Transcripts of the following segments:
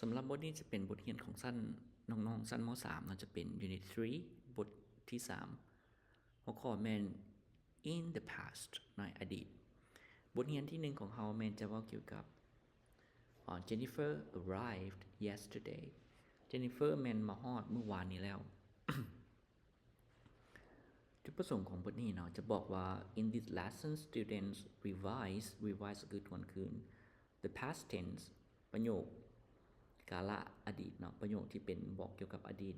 ສຳລັບບົດນີ້ຈະເປັນບົດຮຽນຂອງຊັ້ນ ນ້ອງໆຊັ້ນ ມ.ສາມ ເນາະ ຈະເປັນ Unit three ບົດທີສາມ ຫົວຂໍ້ແມ່ນ In the past ໃນອະດີດ. ບົດຮຽນທີໜຶ່ງຂອງເຮົາແມ່ນຈະເວົ້າກ່ຽວກັບ Jennifer arrived yesterday. Jennifer ແມ່ນມາຮອດມື້ວານນີ້ແລ້ວ. ຈຸດປະສົງຂອງບົດນີ້ເນາະ ຈະບອກວ່າ In this lesson, students revise, revise ກໍຄືທວນຄືນ the past tense ປະໂຫຍກກາລະອະດີດເນາະ ປະໂຫຍກທີ່ເປັນບອກກ່ຽວກັບອະດີດ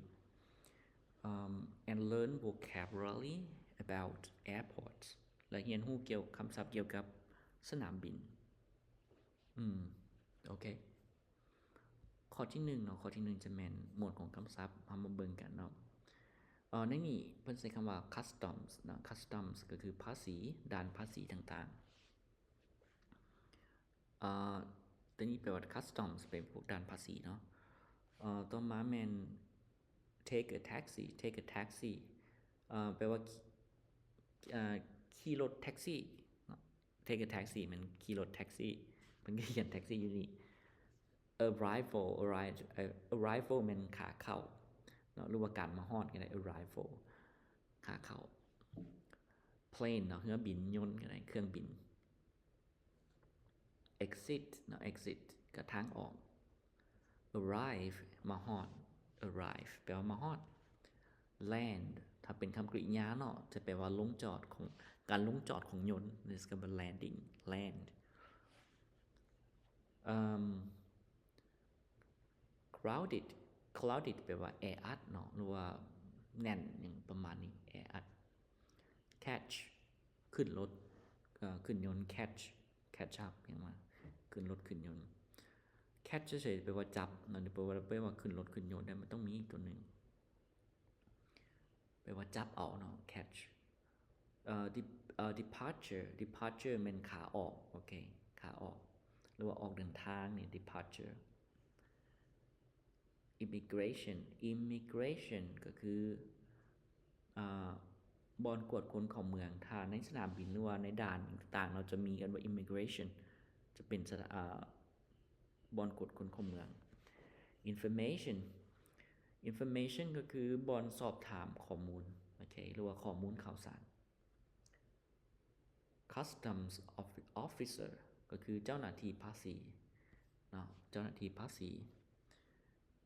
and learn vocabulary about airports ແລະ ຮຽນຮູ້ກ່ຽວ ຄຳສັບກ່ຽວກັບສະໜາມບິນ. ອືມ ໂອເຄ. ຂໍ້ທີໜຶ່ງເນາະ ຂໍ້ທີໜຶ່ງຈະແມ່ນໝວດຂອງຄຳສັບ ເຮົາມາເບິ່ງກັນເນາະ. ເອີ ໃນນີ້ເພິ່ນໃຊ້ຄຳວ່າ customs ເນາະ customs ກໍຄືພາສີ ດ່ານພາສີຕ່າງໆ. ເອີ ຕົວນີ້ແປວ່າ customs ເປັນພວກດ່ານພາສີເນາະ. ເອີ ຕໍ່ມາແມ່ນ take a taxi, take a taxi ເອີ ແປວ່າ ເອີ ຂີ່ລົດແທັກຊີເນາະ. Take a taxi ແມ່ນຂີ່ລົດແທັກຊີ ເພິ່ນກໍຂຽນແທັກຊີຢູ່ນີ້. Arrival, arrive, arrival ແມ່ນຂາເຂົ້າເນາະ ຫຼືວ່າການມາຮອດກໍໄດ້ arrival ຂາເຂົ້າ. Plane ເນາະ ເຮືອບິນ ຍົນກໍໄດ້ ເຄື່ອງບິນ. Exit ເນາະ exit ກໍທາງອອກ. Arrive ມາຮອດ arrive ແປວ່າມາຮອດ. Land ຖ້າເປັນຄຳກະລິຍາເນາະ ຈະແປວ່າລົງຈອດຂອງ ການລົງຈອດຂອງຍົນ this ກໍເປັນ landing land. ເອີ crowded, crowded ແປວ່າແອອັດເນາະ ຫຼືວ່າແໜ້ນ ຫຍັງປະມານນີ້ ແອອັດ. Catch ຂຶ້ນລົດ ເອີ ຂຶ້ນຍົນ catch, catch up ຫຍັງວ່າ ຂຶ້ນລົດຂຶ້ນຍົນ. Catch ເສຍໆ ແປວ່າຈັບເນາະ ແປວ່າ ແປວ່າຂຶ້ນລົດຂຶ້ນຍົນໄດ້ ມັນຕ້ອງມີອີກຕົວໜຶ່ງ ແປວ່າຈັບເອົາເນາະ catch. ເອີ de- ເອີ departure, departure ແມ່ນຂາອອກ ໂອເຄ ຂາອອກ ຫຼືວ່າອອກເດີນທາງນີ້ departure. Immigration, immigration ກໍຄື ອ່າ ບ່ອນກວດຄົນເຂົ້າເມືອງ. ຖ້າໃນສະໜາມບິນ ຫຼືວ່າໃນດ່ານຕ່າງໆ ເນາະ ຈະມີເອີ້ນວ່າ immigration ຈະເປັນສະ- ອ່າ ບ່ອນກວດຄົນເຂົ້າເມືອງ. Information, information ກໍຄືບ່ອນສອບຖາມຂໍ້ມູນ ໂອເຄ ຫຼືວ່າຂໍ້ມູນຂ່າວສານ. Customs offi- officer ກໍຄືເຈົ້າໜ້າທີ່ພາສີເນາະ ເຈົ້າໜ້າທີ່ພາສີ.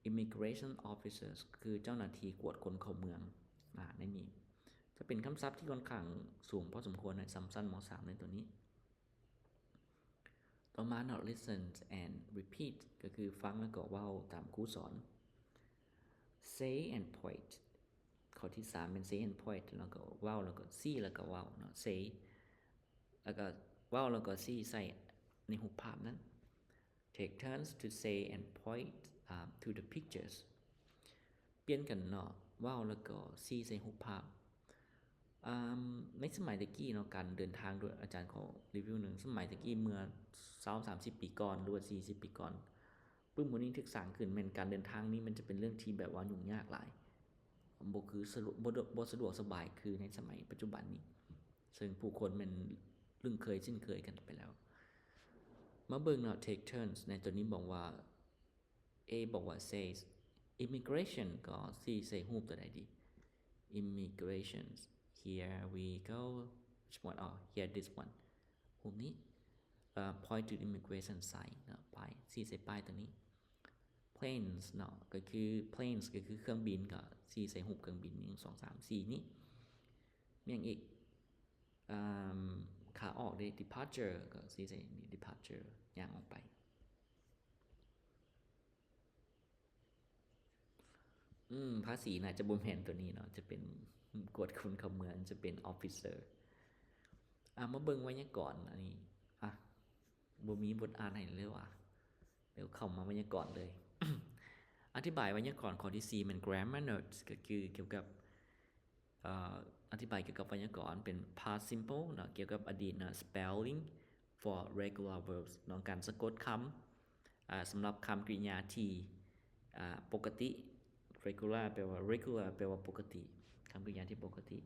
Immigration officers ຄືເຈົ້າໜ້າທີ່ກວດຄົນເຂົ້າເມືອງ ອາ ໃນນີ້ຈະເປັນຄຳສັບທີ່ຂ້ອນຂ້າງສູງພໍສົມຄວນໃນຊັ້ນ ມ.ສາມ ໃນຕົວນີ້. ຕໍ່ມາເນາະ listen and repeat ກໍຄືຟັງແລ້ວກໍເວົ້າຕາມຄູສອນ. Say and point ຂໍ້ທີສາມແມ່ນ say and point ແລ້ວກໍເວົ້າ ແລ້ວກໍຊີ້ ແລ້ວກໍເວົ້າເນາະ say ແລ້ວກໍເວົ້າ ແລ້ວກໍຊີ້ໃສ່ໃນຮູບພາບນັ້ນ. Take turns to say and point, um, to the pictures. ປ່ຽນກັນເນາະ ເວົ້າແລ້ວກໍຊີ້ໃສ່ຮູບພາບ. ອາ ໃນສະໄໝແຕ່ກີ້ເນາະ ການເດີນທາງໂດຍ ອາຈານຂໍຣີວິວໜຶ່ງ ສະໄໝແຕ່ກີ້ເມື່ອຊາວສາມສິບປີກ່ອນ ຫຼືວ່າສີ່ສິບປີກ່ອນ ປຶ້ມໝູ່ນີ້ຖືກສ້າງຂຶ້ນ ແມ່ນການເດີນທາງນີ້ມັນຈະເປັນເລື່ອງທີ່ແບບວ່າຫຍຸ້ງຍາກຫຼາຍ ບໍ່ຄືສະດວກ ບໍ່ ບໍ່ສະດວກສະບາຍຄືໃນສະໄໝປັດຈຸບັນນີ້ ເຊິ່ງຜູ້ຄົນແມ່ນລຶ້ງເຄີຍຊິນເຄີຍກັນໄປແລ້ວ. ມາເບິ່ງເນາະ take turns ໃນຕົວນີ້ບອກວ່າ A ບອກວ່າ says immigration ກໍຊີ້ໃສ່ຮູບຕົວໃດດີ? Immigration, here we go. Which one? Oh, here, this one. ຮູບນີ້ ເອີ point to immigration sign ເນາະ ປ້າຍ ຊີ້ໃສ່ປ້າຍຕົວນີ້. Planes ເນາະ ກໍຄື planes ກໍຄືເຄື່ອງບິນ ກໍຊີ້ໃສ່ຮູບເຄື່ອງບິນ ໜຶ່ງ ສອງ ສາມ ສີ່ ນີ້. ມີຫຍັງອີກ? ເອີ ຂາອອກເດ້ departure ກໍຊີ້ໃສ່ນີ້ departure ຍ່າງອອກໄປ. ອືມ ພາສີໜ້າຈະບໍ່ແມ່ນຕົວນີ້ເນາະ ຈະເປັນກວດຄົນເຂົ້າເມືອງ ຈະເປັນ officer. ອ່າ ມາເບິ່ງໄວຍາກອນ ອັນນີ້ ອ່າ ບໍ່ມີບົດອ່ານໃຫ້ເລີຍຫວາ ດຽວເຂົ້າມາໄວຍາກອນເລີຍ. ອະທິບາຍໄວຍາກອນຂໍ້ທີສີ່ແມ່ນ grammar notes ກໍຄືກ່ຽວກັບ ເອີ ອະທິບາຍກ່ຽວກັບໄວຍາກອນເປັນ past simple ເນາະ ກ່ຽວກັບອະດີດເນາະ spelling for regular verbs ເນາະ ການສະກົດຄຳ ອາ ສຳລັບຄຳກະລິຍາທີ່ ອາ ປົກກະຕິ regular ແປວ່າ regular ແປວ່າປົກກະຕິ ຄຳກະລິຍາທີ່ປົກກະຕິ.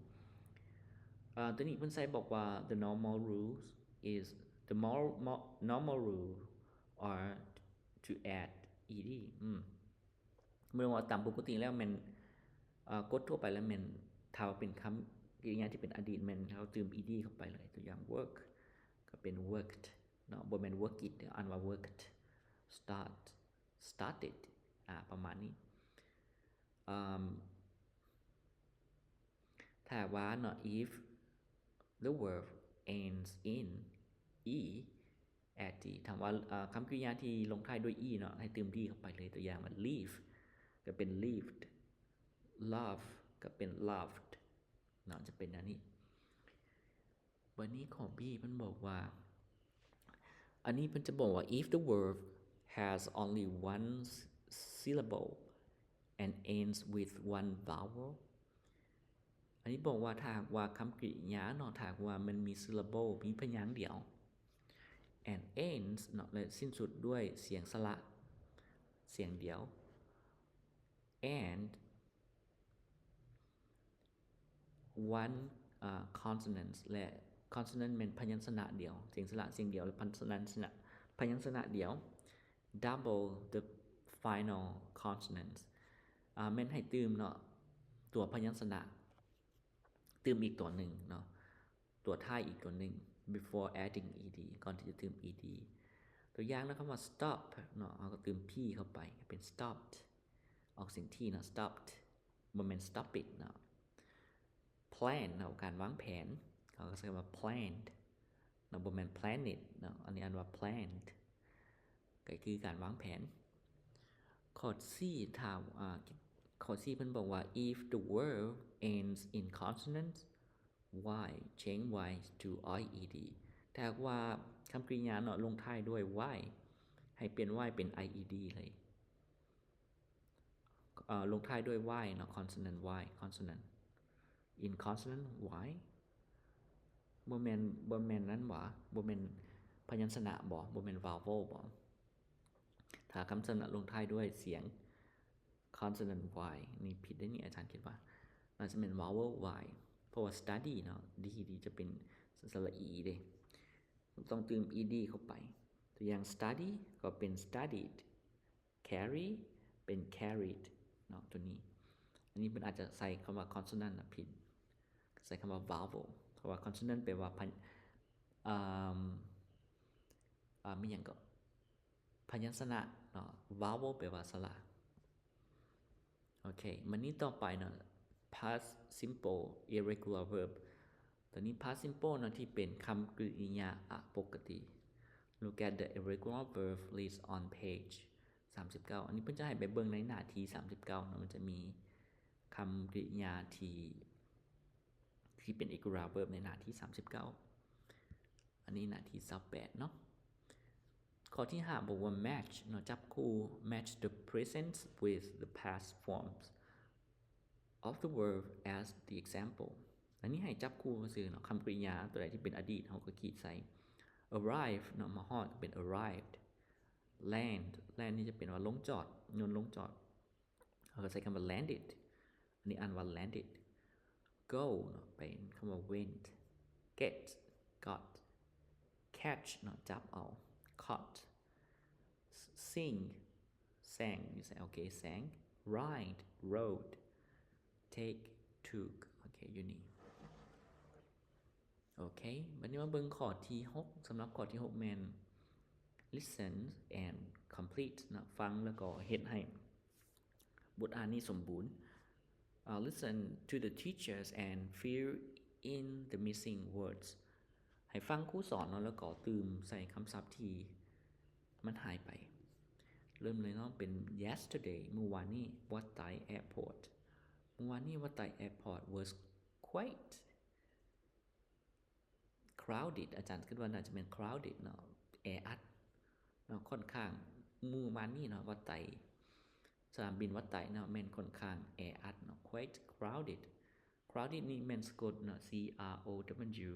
ອາ ຕົວນີ້ເພິ່ນໃຊ້ບອກວ່າ the normal rules is the mor- mo- normal rule are to add ed ອືມ ເມື່ອວ່າຕາມປົກກະຕິແລ້ວແມ່ນ ເອີ ກົດທົ່ວໄປແລ້ວແມ່ນ ຖ້າວ່າເປັນຄຳກິລິຍາທີ່ເປັນອະດີດແມ່ນເຮົາຕື່ມ ed ເຂົ້າໄປເລີຍ. ຕົວຢ່າງ work ກໍເປັນ worked ເນາະ ບໍ່ແມ່ນ worked ເດີ ອ່ານວ່າ worked. start started ອາ ປະມານນີ້. ເອີ ຖ້າວ່າເນາະ if the verb ends in e, ed ຖ້າວ່າ ເອີ ຄຳກິລິຍາທີ່ລົງທ້າຍດ້ວຍ e ເນາະ ໃຫ້ຕື່ມ d ເຂົ້າໄປເລີຍ. ຕົວຢ່າງວ່າ leave ກໍເປັນ lived, love ກໍເປັນ loved ເນາະ ຈະເປັນແນວນີ້. ບັດນີ້ຂໍ້ b ເພິ່ນບອກວ່າ ອັນນີ້ເພິ່ນຈະບອກວ່າ if the verb has only one syllable and ends with one vowel. ອັນນີ້ບອກວ່າ ຖ້າຫາກວ່າຄຳກິລິຍາເນາະ ຖ້າຫາກວ່າມັນມີ syllable ມີພະຍາງດຽວ and ends ເນາະ ແລະ ສິ້ນສຸດດ້ວຍສຽງສະຫຼະສຽງດຽວ and one, uh, consonant ແລະ consonant ແມ່ນພະຍັນຊະນະດຽວ ສຽງສະຫຼະສຽງດຽວ ແລະ ພັນຊະນະ ພະຍັນຊະນະດຽວ double the final consonant ອາ ແມ່ນໃຫ້ຕື່ມເນາະ ຕົວພະຍັນຊະນະ ຕື່ມອີກຕົວໜຶ່ງເນາະ ຕົວທ້າຍອີກຕົວໜຶ່ງ before adding ed ກ່ອນທີ່ຈະຕື່ມ ed. ຕົວຢ່າງເນາະ ຄຳວ່າ stop ເນາະ ເຮົາກໍຕື່ມ p ເຂົ້າໄປ ເປັນ stopped ອອກສຽງ t ເນາະ stopped ບໍ່ແມ່ນ stop it ເນາະ. plan ເນາະ ການວາງແຜນ ເຮົາກໍໃຊ້ຄຳວ່າ planned ເນາະ ບໍ່ແມ່ນ planned ເນາະ ອັນນີ້ອ່ານວ່າ planned ກໍຄືການວາງແຜນ. ຂໍ້ c ຖ້າ ອາ ຂໍ້ c ເພິ່ນບອກວ່າ if the verb ends in consonant y, change y to ied. ຖ້າຫາກວ່າຄຳກິລິຍາເນາະ ລົງທ້າຍດ້ວຍ y ໃຫ້ປ່ຽນ y ເປັນ ied ເລີຍ. ເອີ ລົງທ້າຍດ້ວຍ y ເນາະ consonant y, consonant, in consonant y ບໍ່ແມ່ນ ບໍ່ແມ່ນນັ້ນຫວາ ບໍ່ແມ່ນພະຍັນຊະນະບໍ ບໍ່ແມ່ນ vowel ບໍ ຖ້າຄຳຊະນະລົງທ້າຍດ້ວຍສຽງ consonant y ນີ້ຜິດເດ້ນີ້ ອາຈານຄິດວ່າໜ້າຈະແມ່ນ vowel y ເພາະວ່າ study ເນາະ d ນີ້ຈະເປັນສະຫຼະອີເດ້ ຕ້ອງຕື່ມ ed ເຂົ້າໄປ. ຕົວຢ່າງ study ກໍເປັນ studied, carry ເປັນ carried ເນາະ ຕົວນີ້. ອັນນີ້ເພິ່ນອາດຈະໃສ່ຄຳວ່າ consonant ນະຜິດ ໃສ່ຄຳວ່າ vowel ເພາະວ່າ consonant ແປວ່າພະ ອາ ອາ ມີຫຍັງກໍ ພະຍັນຊະນະເນາະ vowel ແປວ່າສະຫຼະ. ໂອເຄ ບັດນີ້ຕໍ່ໄປເນາະ past simple irregular verb ຕົວນີ້ past simple ເນາະ ທີ່ເປັນຄຳກິລິຍາອະປົກກະຕິ. Look at the irregular verb list on page ສາມສິບເກົ້າ. ອັນນີ້ເພິ່ນຈະໃຫ້ໄປເບິ່ງໃນໜ້າທີສາມສິບເກົ້າເນາະ ມັນຈະມີຄຳກິລິຍາທີ່ ທີ່ເປັນ irregular verb ໃນໜ້າທີສາມສິບເກົ້າ. ອັນນີ້ໜ້າທີຊາວແປດເນາະ. ຂໍ້ທີຫ້າບອກວ່າ match ເນາະ ຈັບຄູ່ match the present with the past forms of the verb as the example. ອັນນີ້ໃຫ້ຈັບຄູ່ຊື່ເນາະ ຄຳກິລິຍາຕົວໃດທີ່ເປັນອະດີດ ເຮົາກໍຂີດໃສ່. arrive ເນາະ ມາຮອດ ເປັນ arrived. land land ນີ້ຈະເປັນວ່າລົງຈອດ ຍົນລົງຈອດ. ເຮົາກໍໃຊ້ຄຳວ່າ landed ອັນນີ້ອ່ານວ່າ landed. go ເນາະ ເປັນຄຳວ່າ went. get got. catch ເນາະ ຈັບເອົາ caught. sing sang ຢູ່ໃສ? ໂອເຄ sang. ride rode. take took. ໂອເຄ ຢູ່ນີ້. ໂອເຄ ບັດນີ້ມາເບິ່ງຂໍ້ທີຫົກ. ສຳລັບຂໍ້ທີຫົກແມ່ນ listen and complete ເນາະ ຟັງແລ້ວກໍເຮັດໃຫ້ບົດອ່ານນີ້ສົມບູນ. ເອີ listen to the teachers and fill in the missing words. ໃຫ້ຟັງຄູສອນເນາະ ແລ້ວກໍຕື່ມໃສ່ຄຳສັບທີ່ມັນຫາຍໄປ. ເລີ່ມເລີຍເນາະ ເປັນ yesterday ມື້ວານນີ້ Vat Tai Airport. ມື້ວານນີ້ Vat Tai Airport was quite crowded ອາຈານຄິດວ່າໜ້າຈະແມ່ນ crowded ເນາະ ແອອັດເນາະ ຂ້ອນຂ້າງ ມື້ວານນີ້ເນາະ ວັດໄຕ ສະໜາມບິນວັດໄຕເນາະ ແມ່ນຂ້ອນຂ້າງແອອັດເນາະ quite crowded. crowded ນີ້ແມ່ນສະກົດເນາະ c r o w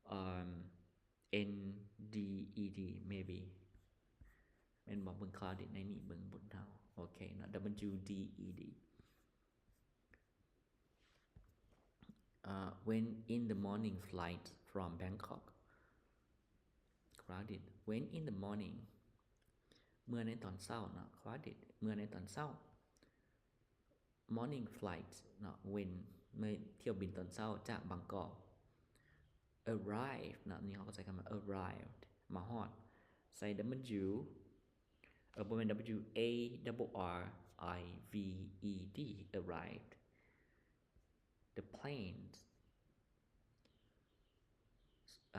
ເອີ n d e d maybe ແມ່ນບໍ່? ເບິ່ງ crowded ໃນນີ້ ເບິ່ງບົດເຮົາ ໂອເຄເນາະ w d e d. Uh, when in the morning flight from Bangkok. crowded. when in the morning ເມື່ອໃນຕອນເຊົ້າເນາະ crowded ເມື່ອໃນຕອນເຊົ້າ. Morning flight ເນາະ when ເມື່ອຖ້ຽວບິນຕອນເຊົ້າຈາກບາງກອກ. Arrive ເນາະ ນີ້ເຮົາກໍໃຊ້ຄຳວ່າ arrived ມາຮອດ. ໃສ່ w ເອີ ບໍ່ແມ່ນ w a r r i v e d arrived. The planes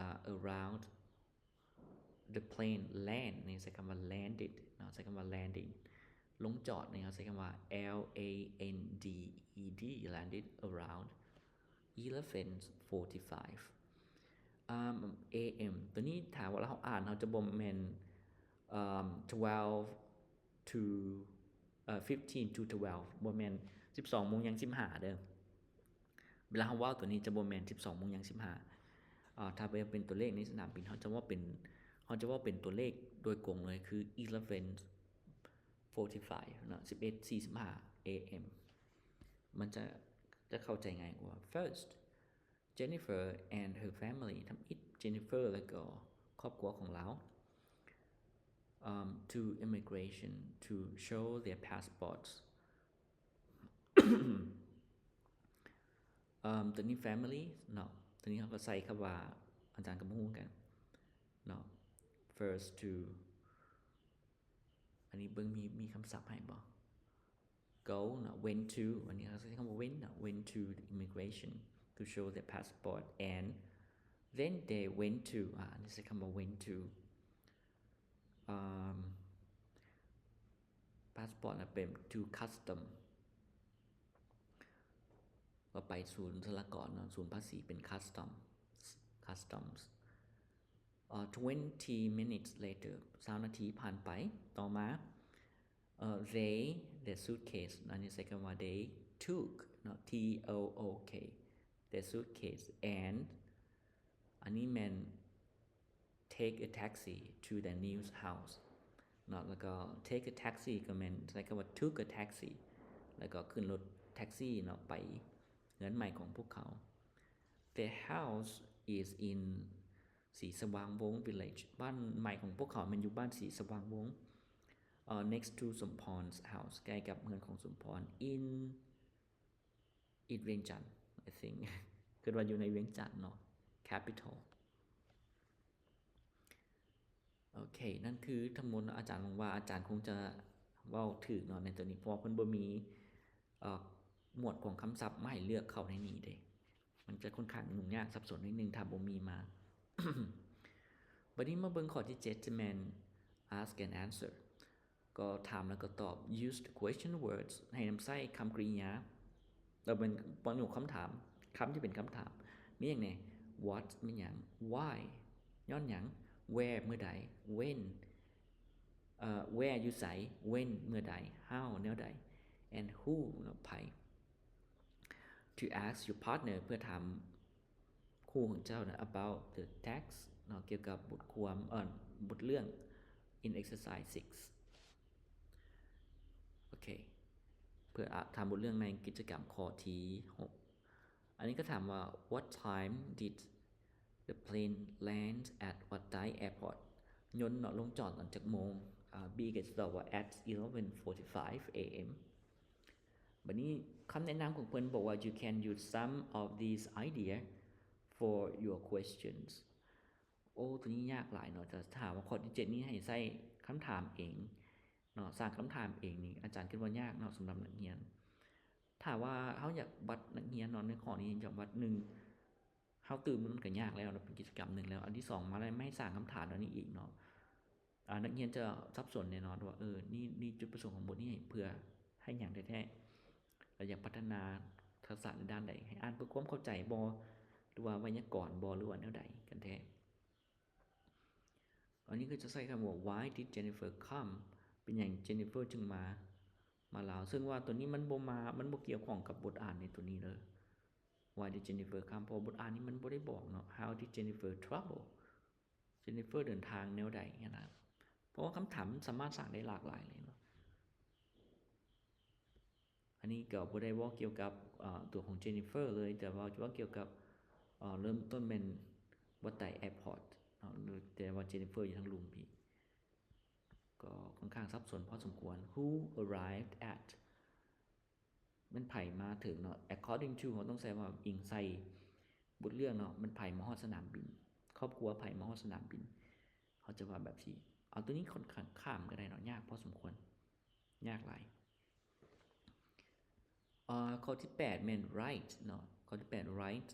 uh, around the plane land ນີ້ໃຊ້ຄຳວ່າ landed ເນາະ ໃຊ້ຄຳວ່າ landing. ລົງຈອດນີ້ເຮົາໃຊ້ຄຳວ່າ l a n d e d landed around eleven forty-five um a m. ຕົວນີ້ຖ້າວ່າເຮົາອ່ານ ເຮົາຈະບໍ່ແມ່ນ um twelve to ເອີ fifteen to twelve ບໍ່ແມ່ນສິບສອງໂມງຫຍັງສິບຫ້າເດີ້. ເວລາເຮົາເວົ້າຕົວນີ້ຈະບໍ່ແມ່ນສິບສອງໂມງຫຍັງສິບຫ້າ. ເອີ ຖ້າເປັນຕົວເລກໃນສະໜາມບິນ ເຮົາຈະເວົ້າເປັນ ເຮົາຈະເວົ້າເປັນຕົວເລກໂດຍກົງເລີຍ ຄື eleven forty-five ເນາະ ສິບເອັດສີ່ສິບຫ້າ a m. ມັນຈະ ຈະເຂົ້າໃຈງ່າຍກວ່າ. First, Jennifer and her family ທຳອິດ Jennifer ແລ້ວກໍຄອບຄົວຂອງລາວ um to immigration to show their passports. um ຕົວນີ້ family ເນາະ ຕົວນີ້ເຮົາກໍໃສ່ຄຳວ່າ ອາຈານກໍບໍ່ຮູ້ຄືກັນເນາະ. First to ອັນນີ້ເບິ່ງມີ ມີຄຳສັບໃຫ້ບໍ່? Go ເນາະ went to ອັນນີ້ເຮົາໃຊ້ຄຳວ່າ went ເນາະ went to the immigration to show their passport and then they went to ອາ ອັນນີ້ໃຊ້ຄຳວ່າ went to um passport ນະ ເປັນ to custom ກໍໄປສູນສະຫຼາກອນເນາະ ສູນພາສີເປັນ custom customs. ເອີ twenty minutes later ຊາວນາທີຜ່ານໄປ ຕໍ່ມາ ເອີ they their suitcase ອັນນີ້ໃຊ້ຄຳວ່າ they took ເນາະ t o o k their suitcase and ອັນນີ້ແມ່ນ take a taxi to their new house ເນາະ ແລ້ວກໍ take a taxi ກໍແມ່ນໃຊ້ຄຳວ່າ took a taxi ແລ້ວກໍຂຶ້ນລົດແທັກຊີເນາະ ໄປເຮືອນໃໝ່ຂອງພວກເຂົາ. Their house is in ສີສະຫວ່າງວົງ Village ບ້ານໃໝ່ຂອງພວກເຂົາແມ່ນຢູ່ບ້ານສີສະຫວ່າງວົງ uh, next to Somporn's house ໃກ້ກັບເຮືອນຂອງສົມພອນ in in ວຽງຈັນ I think ຄິດວ່າຢູ່ໃນວຽງຈັນເນາະ capital. ໂອເຄ ນັ້ນຄືທັງໝົດເນາະ ອາຈານຫວັງວ່າອາຈານຄົງຈະເວົ້າຖືກເນາະໃນຕົວນີ້ ເພາະວ່າເພິ່ນບໍ່ມີ ເອີ ໝວດຂອງຄຳສັບມາໃຫ້ເລືອກເຂົ້າໃນນີ້ເດ້ ມັນຈະຄ່ອນຂ້າງຫຍຸ້ງຍາກສັບສົນນິດໜຶ່ງຖ້າບໍ່ມີມາ. ບັດນີ້ມາເບິ່ງຂໍ້ທີເຈັດ ຈະແມ່ນ ask and answer ກໍຖາມແລ້ວກໍຕອບ use the question words ໃຫ້ນຳໃຊ້ຄຳກະລິຍາ ແລ້ວເປັນປະໂຫຍກຄຳຖາມ ຄຳທີ່ເປັນຄຳຖາມ ມີຫຍັງແດ່? What ແມ່ນຫຍັງ? Why ຍ້ອນຫຍັງ? Where ເມື່ອໃດ? When ເອີ where ຢູ່ໃສ? When ເມື່ອໃດ? How ແນວໃດ? And who ແລ້ວໃຜ? To ask your partner ເພື່ອຖາມຄູ່ຂອງເຈົ້ານະ about the text ເນາະ ກ່ຽວກັບບົດຄວາມ ເອີ ບົດເລື່ອງ in exercise six. ໂອເຄ ເພື່ອ ອາ ຖາມບົດເລື່ອງໃນກິດຈະກຳຂໍ້ທີຫົກ ອັນນີ້ກໍຖາມວ່າ What time did the plane land at Vattai Airport? ຍົນເນາະ ລົງຈອດຕອນຈັກໂມງ? ອາ B ກໍຈະຕອບວ່າ at eleven forty-five a m. ບັດນີ້ຄຳແນະນຳຂອງເພິ່ນບອກວ່າ You can use some of these idea for your questions. ໂອ້ ຕົວນີ້ຍາກຫຼາຍເນາະ ຈະຖາມວ່າຂໍ້ທີເຈັດນີ້ໃຫ້ໃຊ້ຄຳຖາມເອງເນາະ ສ້າງຄຳຖາມເອງນີ້ ອາຈານຄິດວ່າຍາກເນາະ ສຳລັບນັກຮຽນ. ຖ້າວ່າເຮົາຢາກວັດນັກຮຽນເນາະ ໃນຂໍ້ນີ້ຢາກວັດ ໜຶ່ງ ເຮົາຕື່ມມັນກໍຍາກແລ້ວເນາະ ເປັນກິດຈະກຳໜຶ່ງແລ້ວ. ອັນທີສອງ ມາແລ້ວ ມາໃຫ້ສ້າງຄຳຖາມແນວນີ້ອີກເນາະ ອາ ນັກຮຽນຈະສັບສົນແນ່ນອນວ່າ ເອີ ນີ້ ນີ້ຈຸດປະສົງຂອງບົດນີ້ເພື່ອໃຫ້ຫຍັງແທ້ໆ ແລະ ຢາກພັດທະນາທັກສະໃນດ້ານໃດ? ໃຫ້ອ່ານເພື່ອຄວາມເຂົ້າໃຈບໍ ຫຼືວ່າໄວຍາກອນບໍ ຫຼືວ່າແນວໃດກັນແທ້? ອັນນີ້ກໍຈະໃຊ້ຄຳວ່າ Why did Jennifer come? ເປັນຫຍັງ Jennifer ຈຶ່ງມາ ມາລາວ? ເຊິ່ງວ່າຕົວນີ້ມັນບໍ່ມາ ມັນບໍ່ກ່ຽວຂ້ອງກັບບົດອ່ານໃນຕົວນີ້ເດີ. Why did Jennifer come? ເພາະວ່າບົດອ່ານນີ້ມັນບໍ່ໄດ້ບອກເນາະ. How did Jennifer travel? Jennifer ເດີນທາງແນວໃດຫັ້ນນະ? ເພາະວ່າຄຳຖາມມັນສາມາດສ້າງໄດ້ຫຼາກຫຼາຍເລີຍເນາະ. ອັນນີ້ກໍບໍ່ໄດ້ເວົ້າກ່ຽວກັບ ເອີ ຕົວຂອງ Jennifer ເລີຍ, ແຕ່ວ່າເວົ້າກ່ຽວກັບ ເອີ ເລີ່ມຕົ້ນແມ່ນ Vattai Airport ເນາະ, ແຕ່ວ່າ Jennifer ຢູ່ທາງລຸ່ມພີ້. ກ ກໍຂ້ອນຂ້າງສັບສົນພໍສົມຄວນ. Who arrived at ແມ່ນໃຜມາເຖິງເນາະ. According to ເຮົາຕ້ອງໃຊ້ວ່າອີງໃສ່ບົດເລື່ອງເນາະ, ແມ່ນໃຜມາຮອດສະໜາມບິນ, ຄອບຄົວໃຜມາຮອດສະໜາມບິນ, ເຮົາຈະວ່າແບບຊີ້. ເອົາໂຕນີ້ຂ້ອນຂ້າງຂ້າມກໍໄດ້ເນາະ, ຍາກພໍສົມຄວນ, ຍາກຫຼາຍ. ເອີ ຂໍ້ທີແປດແມ່ນ write ເນາະ, ຂໍ້ທີແປດ write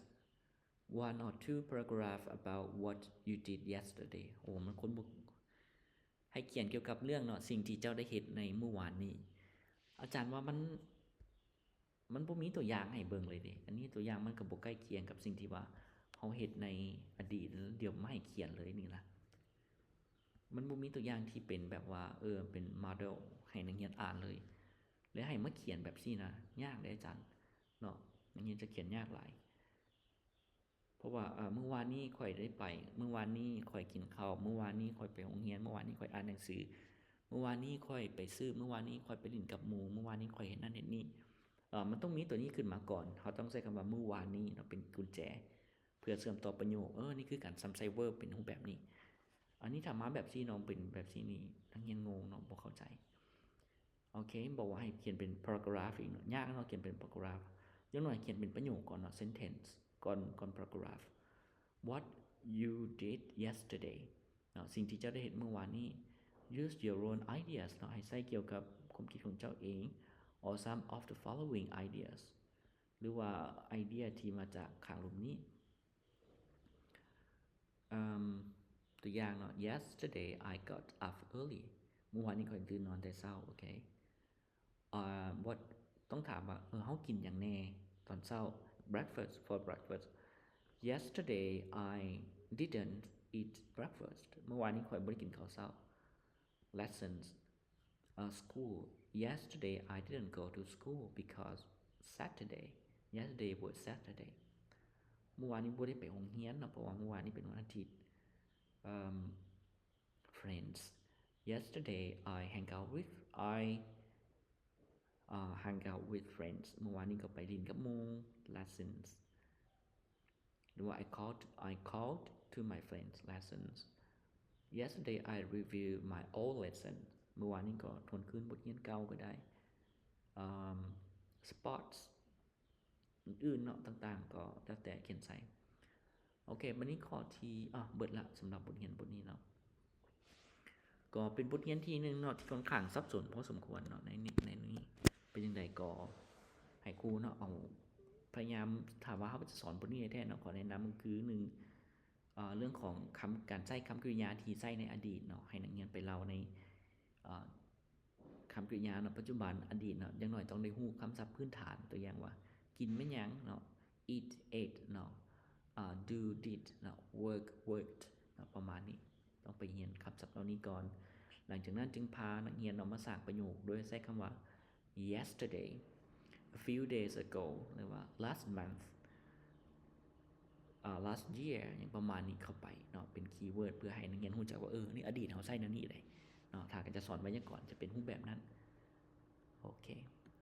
one or two paragraph about what you did yesterday. ໂອ້ ມັນຄົນບໍ່ ໃຫ້ຂຽນກ່ຽວກັບເລື່ອງເນາະ ສິ່ງທີ່ເຈົ້າໄດ້ເຮັດໃນມື້ວານນີ້. ອາຈານວ່າມັນ ມັນບໍ່ມີຕົວຢ່າງໃຫ້ເບິ່ງເລີຍເດ. ອັນນີ້ຕົວຢ່າງມັນກໍບໍ່ໃກ້ຄຽງກັບສິ່ງທີ່ວ່າເຮົາເຮັດໃນອະດີດ, ດຽວມາໃຫ້ຂຽນເລີຍນີ້ນະ. ມັນບໍ່ມີຕົວຢ່າງທີ່ເປັນແບບວ່າ ເອີ ເປັນໂມເດວໃຫ້ນັກຮຽນອ່ານເລີຍ ແລະ ໃຫ້ມາຂຽນແບບຊີ້ນະ, ຍາກເດ້ອາຈານເນາະ, ນັກຮຽນຈະຂຽນຍາກຫຼາຍ. ເພາະວ່າ ເອີ ມື້ວານນີ້ຂ້ອຍໄດ້ໄປ, ມື້ວານນີ້ຂ້ອຍກິນເຂົ້າ, ມື້ວານນີ້ຂ້ອຍໄປໂຮງຮຽນ, ມື້ວານນີ້ຂ້ອຍອ່ານໜັງສື, ມື້ວານນີ້ຂ້ອຍໄປຊື້, ມື້ວານນີ້ຂ້ອຍໄປຫຼິ້ນກັບໝູ່, ມື້ວານນີ້ຂ້ອຍເຮັດນັ້ນເຮັດນີ້. ເອີ ມັນຕ້ອງມີຕົວນີ້ຂຶ້ນມາກ່ອນ. ເຮົາຕ້ອງໃຊ້ຄຳວ່າມື້ວານນີ້ເນາະ ເປັນກຸນແຈ ເພື່ອເຊື່ອມຕໍ່ປະໂຫຍກ. ເອີ ນີ້ຄືການຊ້ຳໃຊ້ເວີບເປັນຮູບແບບນີ້. ອັນນີ້ຖ້າມາແບບຊີ້ເນາະ, ເປັນແບບຊີ້ນີ້ ນັກຮຽນງົງເນາະ, ບໍ່ເຂົ້າໃຈ. ໂອເຄ ບອກວ່າໃຫ້ຂຽນເປັນ paragraph ອີກເນາະ, ຍາກເນາະ ຂຽນເປັນ paragraph. ຢ່າງໜ້ອຍຂຽນເປັນປະໂຫຍກກ່ອນເນາະ, sentence ກ່ອນ ກ່ອນ paragraph. What you did yesterday ເນາະ, ສິ່ງທີ່ເຈົ້າໄດ້ເຮັດມື້ວານນີ້. Use your own ideas ເນາະ, ໃຫ້ໃຊ້ກ່ຽວກັບຄວາມຄິດຂອງເຈົ້າເອງ or some of the following ideas ຫຼືວ່າໄອເດຍທີ່ມາຈາກຂ້າງລຸ່ມນີ້. ເອີ່ມ ຕົວຢ່າງເນາະ, Yesterday I got up early. ມື້ວານນີ້ຂ້ອຍຕື່ນນອນແຕ່ເຊົ້າ. ໂອເຄ ເອີ່ມ what ຕ້ອງຖາມວ່າ ເອີ ເຮົາກິນຫຍັງແດ່ຕອນເຊົ້າ? Breakfast, for breakfast. Yesterday I didn't eat breakfast. ມື້ວານນີ້ຂ້ອຍບໍ່ໄດ້ກິນເຂົ້າເຊົ້າ. Lessons, uh, school. Yesterday I didn't go to school because Saturday. Yesterday was Saturday. ມື້ວານນີ້ບໍ່ໄດ້ໄປໂຮງຮຽນເນາະ, ເພາະວ່າມື້ວານນີ້ເປັນວັນອາທິດ. ເອີ່ມ Friends. Yesterday I hang out with, I, uh, hang out with friends. ມື້ວານນີ້ກໍໄປຫຼິ້ນກັບໝູ່. Lessons. ຫຼືວ່າ I called, I called to my friends. Lessons. Yesterday I reviewed my old lesson. ມື້ວານນີ້ກໍທວນຄືນບົດຮຽນເກົ່າກໍໄດ້. ເອີ່ມ Sports ອື່ນໆເນາະ, ຕ່າງໆ ກໍແລ້ວແຕ່ຂຽນໃສ່. ໂອເຄ ບັດນີ້ຂໍ້ທີ່ ອາ ເບິດລະສຳລັບບົດຮຽນບົດນີ້ເນາະ. ກໍເປັນບົດຮຽນທີໜຶ່ງເນາະ ທີ່ຂ້ອນຂ້າງສັບສົນພໍສົມຄວນເນາະ ໃນນີ້ ໃນນີ້. ເປັນຈັ່ງໃດກໍໃຫ້ຄູເນາະ ເອົາ ພະຍາຍາມ ຖ້າວ່າເຮົາຈະສອນບົດນີ້ແທ້ໆເນາະ ຂໍແນະນຳກໍຄື ໜຶ່ງ ເອີ່ ເລື່ອງຂອງຄຳ ການໃຊ້ຄຳກິລິຍາທີ່ໃຊ້ໃນອະດີດເນາະ ໃຫ້ນັກຮຽນໄປເລົ່າໃນ ເອີ່ ຄຳກິລິຍາເນາະ ປັດຈຸບັນ ອະດີດເນາະ. ຢ່າງໜ້ອຍຕ້ອງໄດ້ຮູ້ຄຳສັບພື້ນຖານ ຕົວຢ່າງວ່າ ກິນແມ່ນຫຍັງເນາະ eat, ate ເນາະ ອ່າ do, did ເນາະ work, worked ເນາະ ປະມານນີ້. ຕ້ອງໄປຮຽນຄຳສັບເຫຼົ່ານີ້ກ່ອນ. ຫຼັງຈາກນັ້ນຈຶ່ງພານັກຮຽນເນາະ ມາສ້າງປະໂຫຍກໂດຍໃຊ້ຄຳວ່າ yesterday, a few days ago ຫຼືວ່າ last month, ອ່າ last year ຫຍັງປະມານນີ້ເຂົ້າໄປເນາະ ເປັນຄີເວີດ ເພື່ອໃຫ້ນັກຮຽນຮູ້ຈັກວ່າ ເອີ ໃນອະດີດເຮົາໃຊ້ແນວນີ້ເດ້ເນາະ. ຖ້າກະຈະສອນໄວຍາກອນຈະເປັນຮູບແບບນັ້ນ. ໂອເຄ.